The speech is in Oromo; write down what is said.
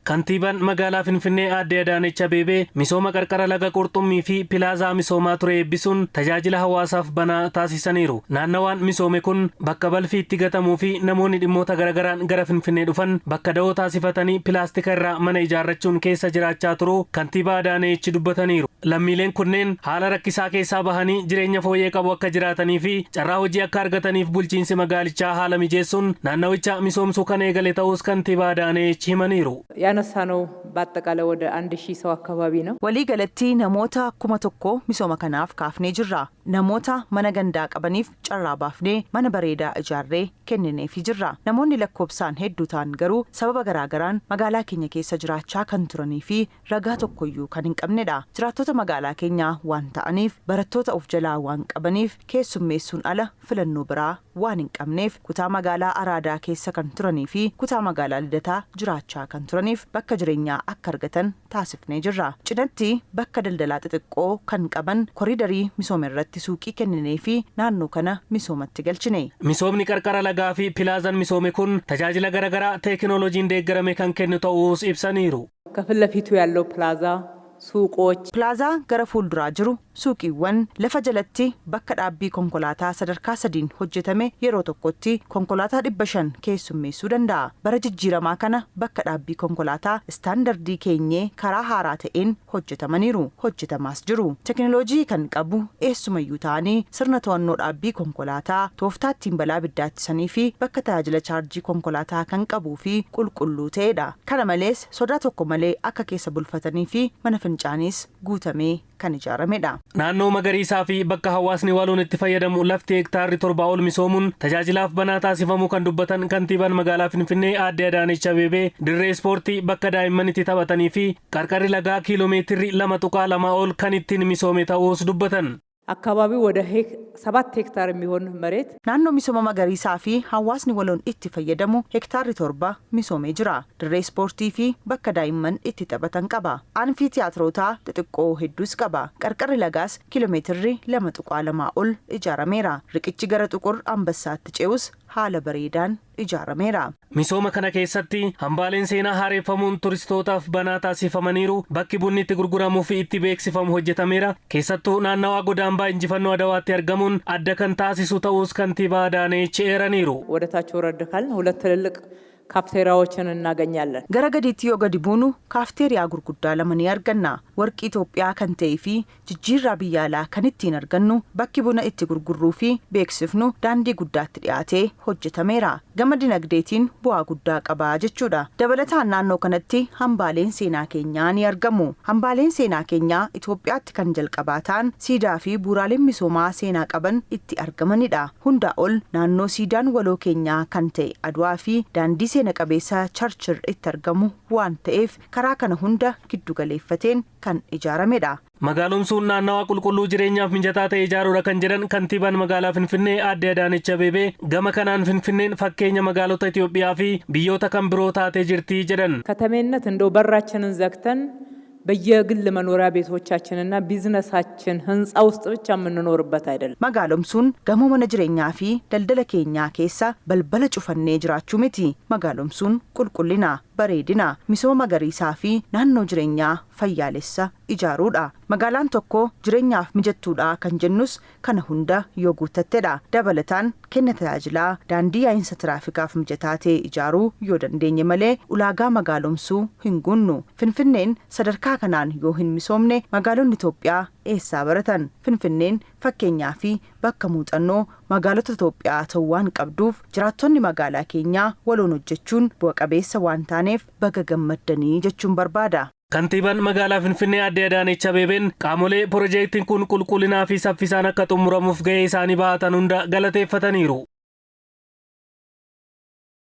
Kantiibaan magaalaa Finfinnee Aadde Adaanech Abeebee misooma qarqara laga Qurxummii fi pilaazaa misoomaa ture eebbisuun tajaajila hawaasaaf banaa taasisaniiru. Naannawaan misoome kun bakka balfi itti gatamuu fi namoonni dhimmoota garagaraan gara Finfinnee dhufan bakka da'oo taasifatanii pilaastika irraa mana ijaarrachuun keessa jiraachaa turuu Kantiibaa Adaanech dubbataniiru. Lammiileen kunneen haala rakkisaa keessaa bahanii jireenya fooyyee qabu akka jiraatanii fi carraa hojii akka argataniif bulchiinsi magaalichaa haala mijeessuun naannawicha misoomsuu kan eegale ta'uus Kantiibaa Adaanech himaniiru. ያነሳነው በአጠቃላይ ወደ 1000 ሰው አካባቢ ነው። Waliigalatti namoota 1000 misooma kanaaf kaafnee jirra. Namoota mana gandaa qabaniif carraa baafnee mana bareedaa ijaarree kennineefii jirra. Namoonni lakkoofsaan hedduu ta'an garuu sababa garaagaraan magaalaa keenya keessa jiraachaa kan turanii fi ragaa tokkoyyuu kan hin qabnedha. Jiraattota magaalaa keenyaa waan ta'aniif, barattoota of jalaa waan qabaniif, keessummeessuun ala filannoo biraa waan hin qabneef, kutaa magaalaa Araadaa keessa kan turanii fi kutaa magaalaa Lidataa jiraachaa kan turaniif bakka jireenyaa akka argatan taasifnee jirra. Cinatti bakka daldalaa xixiqqoo kan qaban koriidarii misooma irratti suuqii kenninee fi naannoo kana misoomatti galchine. Misoomni qarqara lagaa fi pilaazaan misoome kun tajaajila garaagaraa teekinooloojiin deeggarame kan kennu ta'uus ibsaniiru. ከፊት ለፊቱ ያለው ፕላዛ፣ ሱቆች፣ Pilaazaa gara fuulduraa jiru, suuqiiwwan, lafa jalatti bakka dhaabbii konkolaataa sadarkaa sadiin hojjetame yeroo tokkotti konkolaataa 500 keessummeessuu danda'a. Bara jijjiiramaa kana bakka dhaabbii konkolaataa istaandardii keenyee karaa haaraa ta'een hojjetamaniiru. Hojjetamaas jiru. Teknooloojii kan qabu eessumayyuu ta'anii sirna to'annoo dhaabbii konkolaataa, tooftaa ittiin balaa ibiddaa ittisanii fi bakka tajaajila chaarjii konkolaataa kan qabuu fi qulqulluu ta'edha. Kana malees sodaa tokko malee akka keessa bulfatanii fi mana fincaanis guutamee kan ijaaramedha. Naannoo magariisaa fi bakka hawaasni waloon itti fayyadamu lafti hektaarri 7 ol misoomuun tajaajilaaf banaa taasifamuu kan dubbatan kantiibaan magaalaa Finfinnee Aadde Adaanech Abeebee, dirree ispoortii, bakka daa'imman itti taphatanii fi qarqarri lagaa kiiloomeetirri 2.2 ol kan ittiin misoome ta'uus dubbatan. አካባቢው ወደ 7 ሄክታር የሚሆን መሬት Naannoo misooma magariisaa fi hawaasni waloon itti fayyadamu hektaarri 7 misoomee jira. Dirree ispoortii fi bakka daa'imman itti taphatan qaba. Aanfii tiyaatirotaa xixiqqoo hedduus qaba. Qarqarri lagaas kiiloomeetirri 2.2 ol ijaarameera. Riqichi gara Xuqur Ambassaatti ce'us haala bareedaan ijaarameera. Misooma kana keessatti hambaaleen seenaa haareeffamuun turistootaaf banaa taasifamaniiru. Bakki bunni itti gurguramuu fi itti beeksifamu hojjetameera. Keessattuu naannawaa godaambaa injifannoo Adawaatti argamuun adda kan taasisu ta'uus kantiibaa Adaanech eeraniiru. ወደ ታች ወረድ ካልን ሁለት ትልልቅ ካፍቴሪያዎችን እናገኛለን። Gara gadiitti yoo gadi buunu kaafteeriyaa gurguddaa lama ni arganna. Warqii Itoophiyaa kan ta'ee fi jijjiirraa biyya alaa kan ittiin argannu bakki buna itti gurgurruu fi beeksifnu daandii guddaatti dhiyaatee hojjetameera. Gama dinagdeetiin bu'aa guddaa qabaa jechuudha. Dabalataan naannoo kanatti hambaaleen seenaa keenyaa ni argamu. Hambaaleen seenaa keenyaa Itoophiyaatti kan jalqabaa ta'an siidaa fi bu'uuraaleen misoomaa seenaa qaban itti argamanidha. Hundaa ol naannoo siidaan waloo keenyaa kan ta'e Adwaa fi daandii seena qabeessa Charchir itti argamu waan ta'eef, karaa kana hunda giddu galeeffateen kan ijaaramedha. Magaalomsuun naannawaa qulqulluu jireenyaaf mijataa ta'e ijaaruudha kan jedhan kantiibaan magaalaa Finfinnee Aadde Adaanech Abeebee, gama kanaan Finfinneen fakkeenya magaalota Itoophiyaa fi biyyoota kan biroo taatee jirti jedhan. ከተሜነት እንደው በራችንን ዘግተን በየግል መኖሪያ ቤቶቻችንና ቢዝነሳችን ህንፃ ውስጥ ብቻ የምንኖርበት አይደለም። Magaalomsuun gamoo mana jireenyaa fi daldala keenyaa keessa balbala cufannee jiraachuu miti. Magaalomsuun qulqullina, bareedina, misooma magariisaa fi naannoo jireenyaa fayyaalessa ijaaruudha. Magaalaan tokko jireenyaaf mijattuudha kan jennus kana hunda yoo guuttattedha. Dabalataan kenna tajaajilaa daandii yaa'insa tiraafikaaf mijataa ta'e ijaaruu yoo dandeenye malee ulaagaa magaalomsuu hin guunnu. Finfinneen sadarkaa kanaan yoo hin misoomne magaalonni Itoophiyaa eessaa baratan? Finfinneen fakkeenyaa fi bakka muuxannoo magaalota Itoophiyaa ta'uu waan qabduuf, jiraattonni magaalaa keenyaa waloon hojjechuun bu'a qabeessa waan taaneef baga gammaddanii jechuun barbaada. Kantiibaan magaalaa Finfinnee Aadde Adaanech Abeebeen qaamolee piroojeektiin kun qulqullinaa fi saffisaan akka xumuramuuf gahee isaanii bahatan hunda galateeffataniiru.